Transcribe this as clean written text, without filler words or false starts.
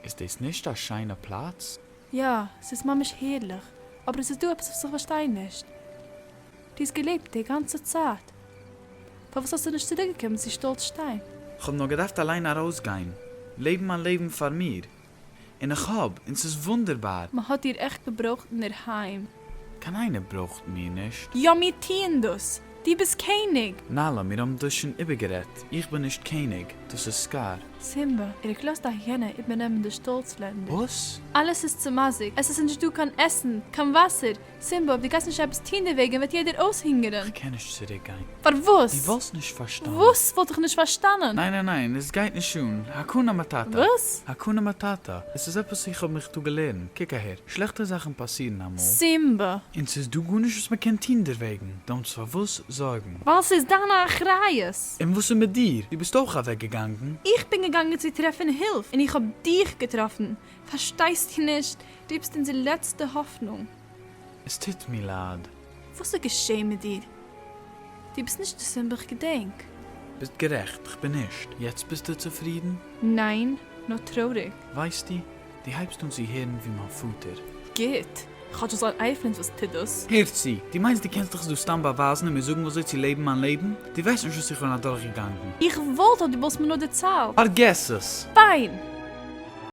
איז דאס נישט א שיינע פלאץ? יא, ס'איז ממש הערליך, אבער עס איז דא עפעס וואס איך פארשטיי נישט. דו האסט געלעבט די גאנצע צייט, פארוואס האסטו נישט צוריקגעקומען צו שטאלץ שטיין? כ'האב נאר געדארפט אליין ארויסגיין, לעבן מיין לעבן פאר מיר. און איך האב, און ס'איז וואונדערבאר. מ'האט דיר עכט געברויכט אינדערהיים. קיין איינער ברויכט מיר נישט. יא מיר טוען דאס! דו ביסט קעניג! נאַלע, מיר האבן דאס שוין איבערגערעדט, איך בין נישט קעניג, דאס איז סקאר. סימבא, ער האט געלאזט א היענע איבערנעמען די שטאלצלענדער. וואס? אלעס איז צומזיקט, עס איז נישט דא קיין עסן, קיין וואסער, סימבא, אויב דו גייסט נישט עפעס טון דערוועגן וועט יעדער אויסהונגערן. איך קען נישט צוריקגיין. פארוואס? דו וואלסט נישט פארשטאנען. וואס וואלט איך נישט פארשטאנען? ניין ניין ניין, עס גייט נישט אן. Hakuna matata. וואס? Hakuna matata. עס איז עפעס איך האב מיך דא געלערנט. קוק אהער. שלעכטע זאכן פאסירן אמאל. סימבא. און ס'איז דא גארנישט וואס מ'קען טון דערוועגן. דאמאלס פארוואס זארגן? ווייל ס'איז דיין אחריות. און וואס איז מיט דיר? דו ביסט אויך אוועקגעגאנגען? איך בין געגאנגען צו טרעפן הילף און איך האב דיך געטראפן. פארשטייסטו נישט? דו ביסט אונזער לעצטע האפנונג. עס טוט מיר לייד. וואס איז געשען מיט דיר? דו ביסט נישט די סימבא איך געדענק. ביסט גערעכט, כ'בין נישט. יעצט ביסטו צופרידן? ניין, נאר טרויעריג. ווייסטו, דו הייבסט אן צו הערן ווי מיין פאטער. גוט, כאטש עס זאל אייפלינס וואס טוט דאס. הער צו, דו מיינסט דו קענסט דיך דא סתם באווייזן און מיר זאגן וואזוי צו לעבן מיין לעבן? דו ווייסט נישט וואס איך בין אדורכגעגאנגען. איך וואלט אויב דו וואלסט מיר נאר דערציילט. פארגעס עס! פיין!